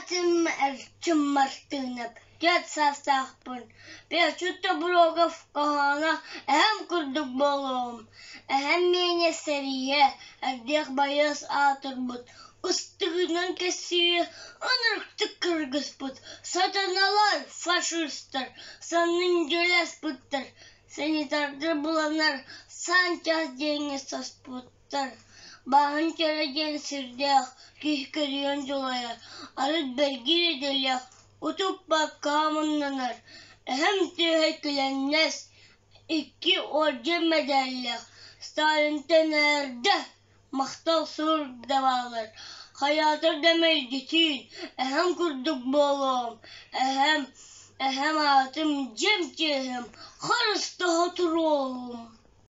Аатым Эрчим Мартынов, 4 саастаахпын. Петр Тобурогов хоһооно эһэм курдук буолуоҕум. Эһэм миэнэ сэриигэ эрдээх байыас аатырбыт, ыстыгынан кэссиэ ынырыктык кыргыспыт, сатаналар, фашистар саннын дьөлө аспыттар, санитардар буланнар Санчас диэҥҥэ соспуттар. Бааһын кэрэ диэн сүрдээх, киһи көрүөн дьулайар, арыт бэргиир идэлээх, утуппакка омуннанар, эһэм түөһэ күлэннэс, икки орден мэдээллээх, Сталинтан эрдэ махтал сурук да бааллар, хайаатар да мэлдьитиин, эһэм курдук буолуом, эһэм, эһэм аатым дьиэм чиэһим, харыстаһа туруом.